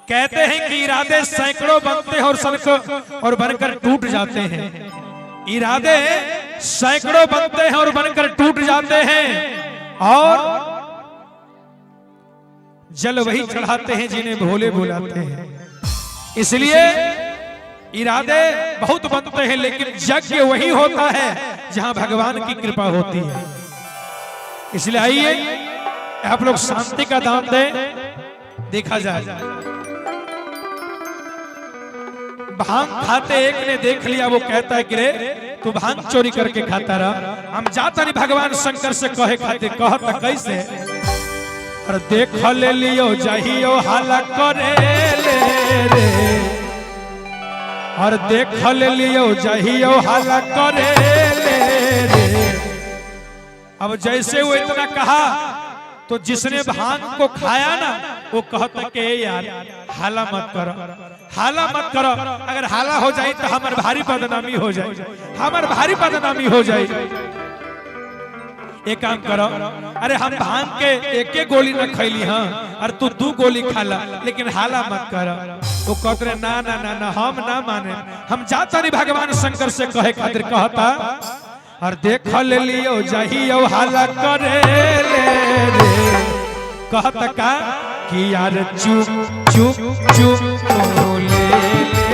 कहते हैं कि इरादे सैकड़ों बनते हैं और सबको और बनकर टूट जाते हैं। इरादे सैकड़ों बनते हैं और बनकर टूट जाते हैं, और जल वही चढ़ाते हैं जिन्हें भोले बुलाते हैं। इसलिए इरादे बहुत बनते हैं, लेकिन यज्ञ वही होता है जहां भगवान की कृपा होती है। इसलिए आइए, आप लोग शांति का दान दें। देखा जाए, भांग खाते एक ने देख लिया, वो कहता है कि रे, तू भांग चोरी करके खाता रहा, हम जाता नहीं भगवान शंकर से कहे खाते। कहता कैसे? और देख ले लियो जहियो हाला करे ले रे, और देख ले लियो जहियो हाला करे ले रे। अब जैसे वो इतना कहा तो जिसने भांग को खाया ना, वो कहता कि "ए यार, हाला मत करो, हाला मत करो। अगर हाला हो जाए तो हमार भारी बदनामी हो जाए, हमार भारी बदनामी हो जाए। एक काम करो, अरे हम भांग के एक एक गोली न खैली हाँ, और तू दू गोली खाला, लेकिन हाला मत कर।" वो कहते रहे, ना ना ना ना, हम ना माने, हम जाता नहीं भगवान शंकर से कहे खातिर। कहता, और देख ले लियो जहियो हाला करे ले रे। कहता का कि यार, चुप चुप चुप तो ले ले,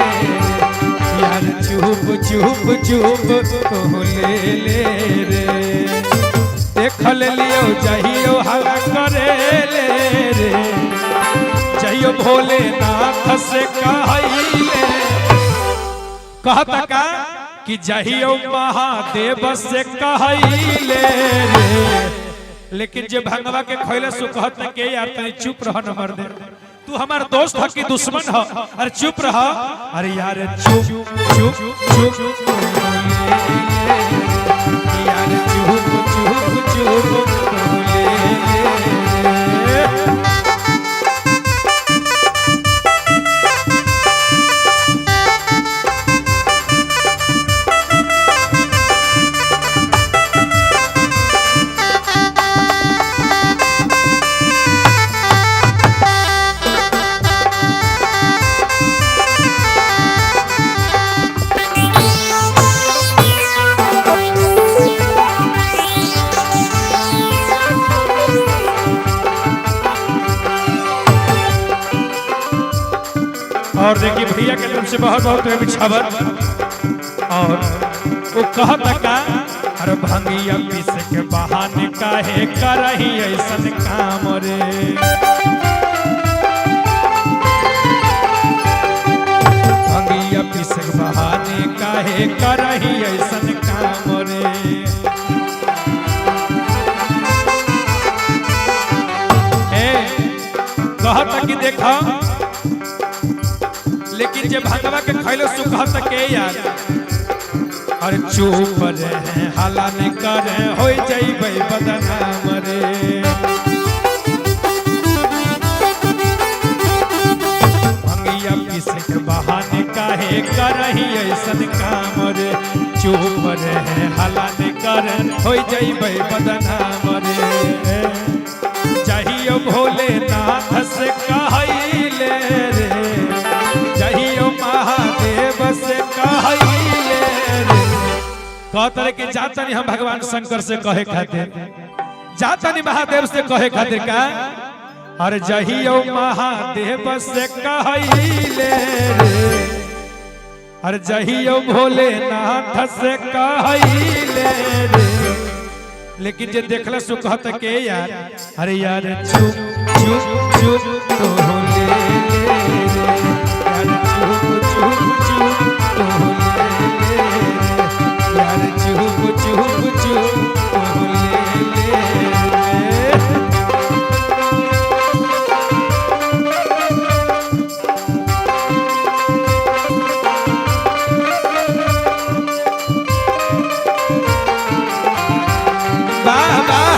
यार चुप चुप चुप तो ले ले रे। देख ले लियो जहियो हाला करे ले रे, जहियो भोलेनाथ से कहले। कहता का कि जहियो महादेव से कहले रे। लेकिन जे भंगवा के खैले सो कहत के यार, तनी चुप रह न मर दे, तू हमार दोस्त ह कि दुश्मन ह? अरे चुप रह। अरे यार, चुप चुप चुप, यार चुप चुप चुप ले। और देखिए, भैया के तरफ से बहुत बहुत बिछावर। और वो कहत का, अरे भंगिया पीस के बहाने काहे करही ऐसन काम रे? भंगिया पीस के बहाने काहे करही ऐसन काम रे? ए कहत कि देखा, लेकिन जे भंगवा के खैले सो कहत के यार, अरे चुप रे, हाला न करे, हो जइबै बदनाम रे। भंगिया पीस के बहाने काहे करही ऐसन काम रे? चुप रे, हाला न करे, हो जइबै बदनाम रे। जहियो भोलेनाथ से कहले रे, जहियो महादेव से कहले रे। कहत रहे कि जातनी हम भगवान शंकर से कहे खातिर, जातनी महादेव से कहे खातिर। का? अरे जहियो महादेव से कहले रे, अरे जहियो भोलेनाथ से कहले रे। लेकिन जे देखला सो कहत के यार, अरे यार, चुप चुप चुप तो ले ले रे, यार चुप चुप चुप तो ले ले रे, यार चुप चुप चुप तो ले ले रे। वाह वाह!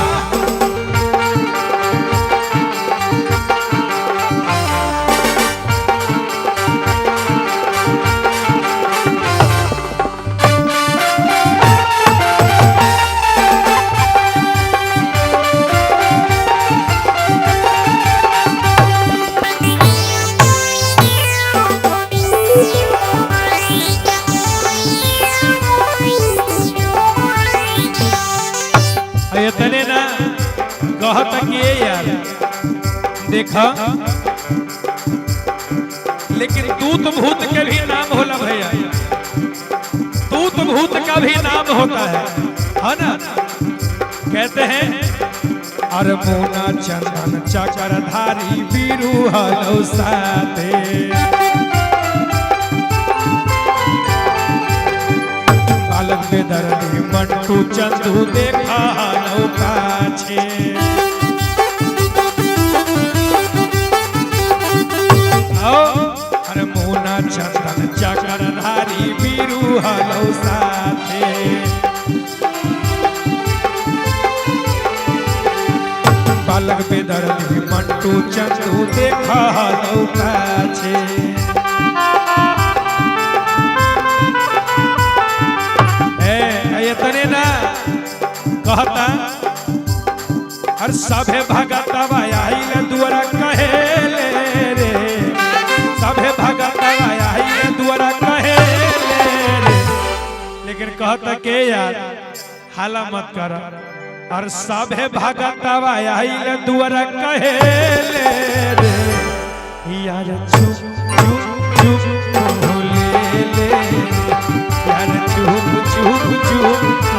देखा, लेकिन दूत भूत के भी नाम होला भैया, दूत भूत का भी नाम होता है ना। कहते हैं अरे मोना चंदन चक्रधारी बीरू हलो साथे, बालक बेदर्दी मंटू चंदू देखा हलो पाछे। आओ अरे मोना चंदन चक्रधारी बीरू हलो साथे, बालक बेदर्दी मंटू चंदू देखा हलो पाछे। इतने ना कहता हर सभे भगतवा आइल दुआरा कहेले रे, सभे भगतवा आइल दुआरा कहेले रे। लेकिन कहता के यार हाला मत कर, और सभे भगतवा आइल दुआरा कहेले रे, यार चुप चुप चुप ले ले, यार चुप चुप चुप